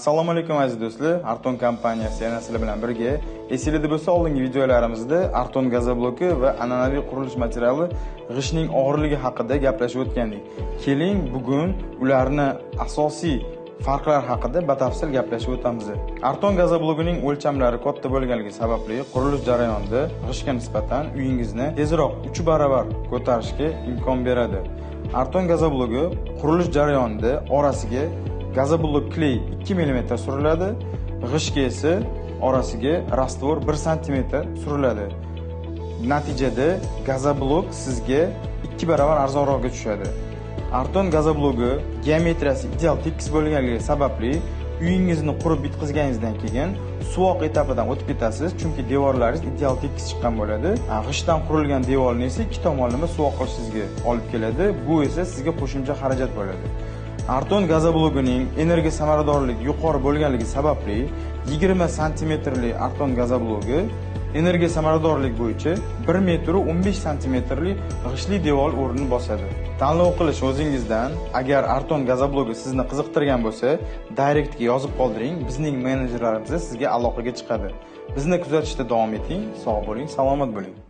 Assalomu alaykum, aziz do'stlar. Arton kompaniyasi yana sizlar bilan birga. Esingizda bo'lsa, oldingi videolarimizda Arton gazobloki va an'anaviy qurilish materiali g'ishtning og'irligi haqida gaplashib o'tgandik. Keling, bugun ularni asosiy farqlar haqida batafsil gaplashib o'tamiz. Arton gazoblokining o'lchamlari katta bo'lganligi sababli qurilish jarayonida g'ishtga nisbatan uyingizni tezroq 3 barobar ko'tarishga imkon beradi. Arton gazobloki qurilish jarayonida orasiga gazoblok клей 2 mm suriladi, g'ishtga esa orasiga раствор 1 sm suriladi. Natijada gazoblok sizga 2 barobar arzonroqga tushadi. Arton gazobloki geometriyasi ideal tekis bo'lganligi sababli uyingizni qurib bitkazganingizdan keyin suvoq etapidan o'tib ketasiz, chunki devorlaringiz ideal tekis chiqqan bo'ladi. G'ishtdan qurilgan devorni esa ikki tomonlama suvoq qilishingizga olib keladi. Bu esa sizga qo'shimcha xarajat bo'ladi. Arton gazoblokining energiya samaradorligi yuqori bo'lganligi sababli 20 santimetrli Arton gazobloki energiya samaradorlik bo'yicha 1 metr 15 santimetrli g'ishtli devor o'rnini bosadi. Tanlov qilish o'zingizdan. Agar Arton gazobloki sizni qiziqtirgan bo'lsa, direktga yozib qoldiring, bizning menejerlarimiz sizga aloqaga chiqadi. Bizni kuzatishda davom eting. Sog' bo'ling, salomat bo'ling.